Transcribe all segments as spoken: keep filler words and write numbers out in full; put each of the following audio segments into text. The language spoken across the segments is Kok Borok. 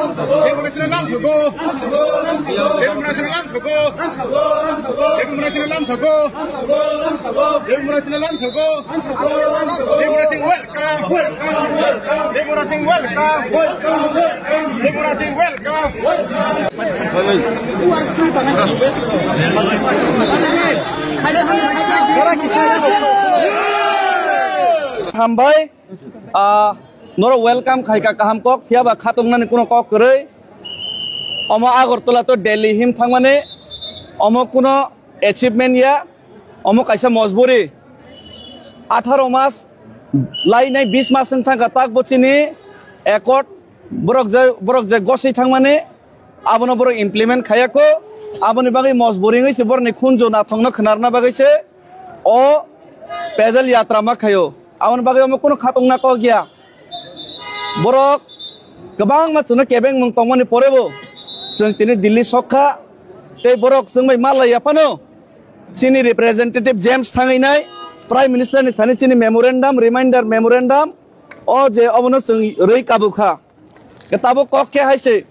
Democracy ni lam sogo. Democracy ni lam sogo. Democracy ni lam sogo. Democracy ni lam sogo. Democracy welcome. Democracy welcome. Democracy welcome. Hambai. Ah, norok welcome khaika kaham kok, phiya ba khatungmani kuno kok kwrwi. Omo Agartala to Delhi him thangmani, omo kuno achievement ya, omo kaisa mojburi. Atharo mas lainai bis mas wng thangkha tak bo chini accord borok je, borok je goswi thangmani, abono borok implement khaiya ko, aboni bagwi mojburi wngwi se borokni khunju nathokno khwnarna bagwi se o pedal yatra ma khaio. Aboni bagwi omo kunu khatungna kok ya. Borok kwbangma chwngno kebengmung tongmani porebo chwng tini Delhi sokha, tei borok chwng bai malaiya phano chini representative James thangwi nai Prime Minister ni thani chini memorandum, reminder memorandum o je obono chwng rwi kabukha. Ke tabuk kok khe hai se.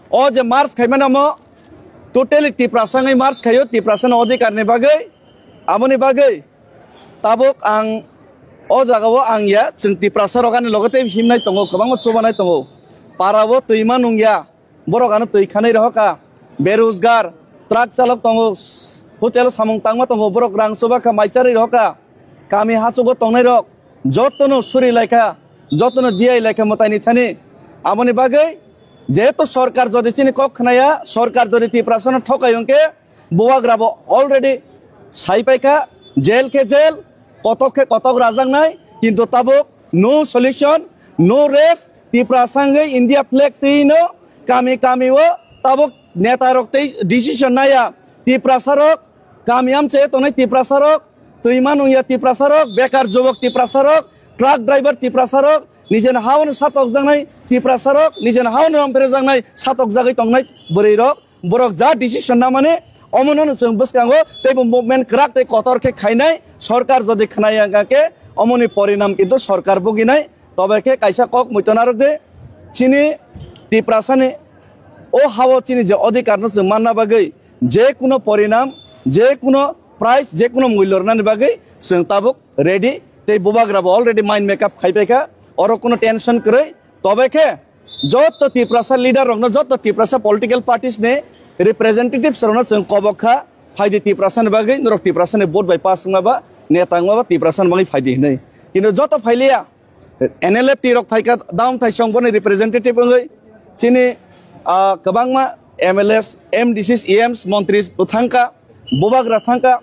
O je march khaimani omo totally Tiprasa wngwi march khaio, Tiprasa ni odhikar ni bagwi, aboni bagwi tabuk ang o jaga o ang ya, chwng Tiprasa rok ani loge tei himnai tongo, kwbangma chubanai tongo. Para o twi ma nung ya, borok ano twi khanai rohoka, berojgar, truck chalok tongo, hotel samung tangma tongo, borok rang chuba kha mai charwi rohoka, kami hachugo tongnai rok, jotono suri laikha, jotono diyai laikha mwtaini thani. Aboni bagwi jehetu sorkar jodi chini kok khnaya, sorkar jodi Tiprasano thokai hwnkhe, bubagra bo already sai paikha, jail khe jail, kotok khe kotok rajaknai, kintu tabuk no solution, no rest, Tiprasa wngwi India flag twi no kami kami o tabuk neta rok tei decision naya, Tiprasa rok kami amchai tongnai Tiprasa rok, twi ma nung ya Tiprasa rok, bekar jubok Tiprasa rok, truck driver Tiprasa rok, nijeni ha-o no satokjaknai Tiprasa rok, nijeni ha-o no romphrejaknai satokjagwi tongnai bwrwi rok, borok ja decision namani omono no chwng bwskango teibo movement kwrak tei kotor khe khainai, sorkar jodi khwnaya wngkha khe omoni porinam kintu sorkar buginai. Tobe khe kaisa kok muitu narwk de, chini Tiprasani o ha-o chini je odhikar no chwng manna bagwi je kuno porinam, je kuno price, je kuno mulyo rwnani bagwi chwng tabuk ready tei bubagra bo already mind make up khai paikha, oro kuno tension kwrwi. Tobe khe joto Tiprasa leader rokno, joto Tiprasa political parties ni representatives rokno chwng kobok kha, phaidi Tiprasa ni bagwi, norok Tiprasa ni vote bai pass wngma ba, neta wngma ba Tiprasa ni bagwi phaidi hinwi. Kintu joto phailiya, N L F T rok phaikha, down thaisong boni representative wngwi, chini, ah, kwbangma M L As, M D Cs, E Ms, montri bo thangkha, bubagra thangkha,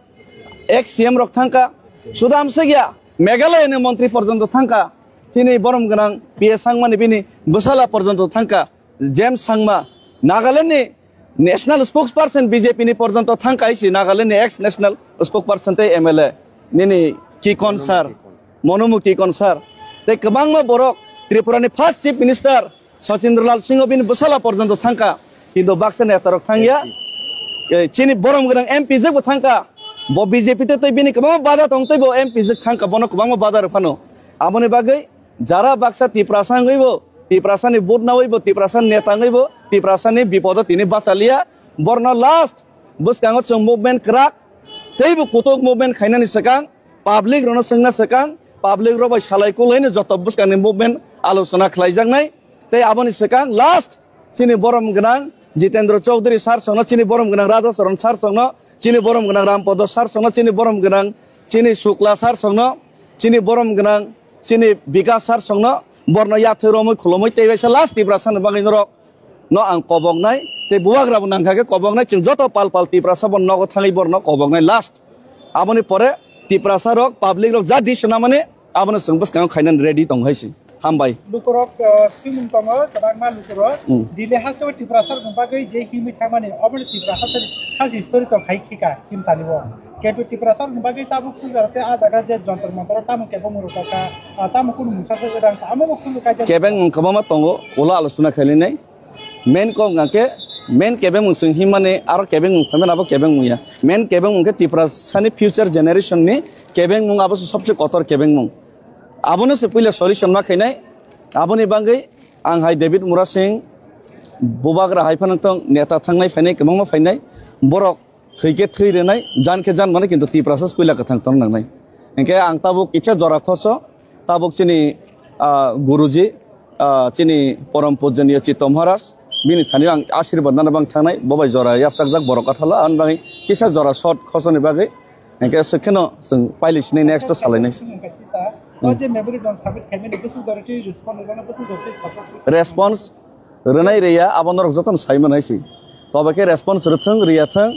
ex C M rok thangkha, sudam segya Meghalaya ni montri porjonto thangkha, chini borom gwnang P A Sangma ni bini bwsala porjonto thangkha, James Sangma, Nagaland ni national spokesperson B J P ni porjonto thangkha isi Nagaland ni ex national spokesperson tei M L A nini Kikon sir, Monomu Kikon sir, tei kwbangma borok Tripura ni first chief minister Sachindralal Singh bini bwsala porjonto thangkha, kintu baksa neta rok thangya. Eh, chini borom gwnang M P jwk bo thangkha, bo B J P te tei bini kwbangma bada tong tei bo M P jwk thangkha, bono kwbangma bada rw phano. Aboni bagwi jara baksa Tiprasa wngwi bo, Tiprasa ni vote nawi bo, Tiprasa ni neta wngwi bo, Tiprasa ni bipodo tini bachaliya, borno last bwskango chwng movement kwrak tei bo kutuk movement khainani swkang, public rokno swngna swkang, public rok bai salai kulai no joto bwskangni movement alochona khlaijaknai. Tei aboni swkang last chini borom gwnang Jitendra Chaudhary sir songno, chini borom gwnang Radha Charan sir songno, chini borom gwnang Rampodo sir songno, chini borom gwnang chini Shukla sir songno, chini borom gwnang chini Bikas sir songno, borno yathwi romwi khulumwi tei waisa last Tiprasa ni bagwi norok no ang koboknai, tei bubagra bo nangkha khe koboknai, chwng joto pal pal Tiprasa bo nogo thangwi borno koboknai last. Aboni pore Tiprasa rok, public rok ja decision namani abono chwng bwskango khainani ready tong hai se. Hambai. Lukurok, uh, simung tongo, kwbangma lukurok. Hmm. Delhi hasteo Tiprasa rokni bagwi je himwi thangmani, oboni Tiprasa hasteo khasi story to khai khika, him tani bo. Kintu Tiprasa rokni bagwi tabuk sujaro te a jaga je Jantar Mantar tamo kebo muru kaka, uh, tamo kunu mungsa se rang, amo bo kunu kaisa. Kebeng mung kwbangma tongo, ulo alochona khainai. Main kok hwnkha khe, main kebeng mung chwng himmani, aro kebeng mung phaimani abo kebeng mung ya. Main kebeng mung khe Tiprasani future generation ni kebeng mung abo se sobse kotor kebeng mung. Abono se puila solution ma khainai. Aboni bagwi ang hai David Murasing, Bubagra hai phano tong neta thangnai phainai, kwbangma phainai. Borok thwi khe thwi rwnai, jan khe jan mano, kintu Tiprasa se puila kwthang tong nangnai. Hinkhe ang tabuk kisa jora khoso, tabuk chini, ah, Guruji, ah, chini Porom Pujaniya Chitto Maharaj, bini thani ang ashirbad nana bang thangnai, bo bai jora yapsakjak borok kathalo, aboni bagwi kisa jora short khosoni bagwi. Hinkhe swkheno chwng paili sini next to salainai. O je memorandum submit khaimani bwswk doroti response rwna bwswk doroti successful. Response rwnai rwya abo norok jotono sai manai se. Tobe khe response rwthwng rwya thwng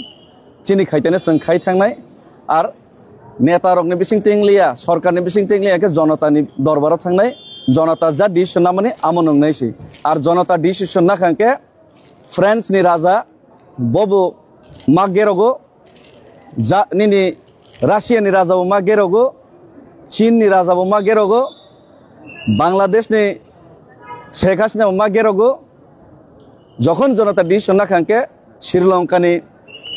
chini khaitene chwng khai thangnai. Ar neta rokni bising tengliya, sorkarni bising tengliya khe jonotani dorbaro thangnai, jonota ja decision namani amo nwngnai se. Ar jonota decision nakha khe France ni raja bobo ma gerogo, ja, nini Russia ni raja bo ma gerogo, Chin ni raja bo ma gerogo, Bangladesh ni Sheikh Hasina bo ma gerogo. Jokhon jonota decision nakha khe Sri Lanka ni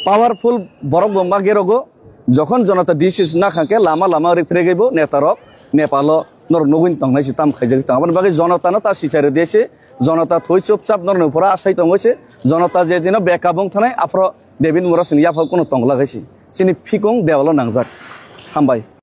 powerful borok bo ma gerogo. Jokhon jonota decision nakha khe lama lama ri phregwi bo neta rok Nepal o norok nugwi tongnai se tam khaijak tong. Aboni bagwi jonota no ta sichari de se, jonota thwi chupchap norok ni pura asai tongo se, jonota je dino beka bung thanai aphro David Murasing ni yaphak kuno tongla gaisi. Chini phikung dewalo nangjak. Hambai.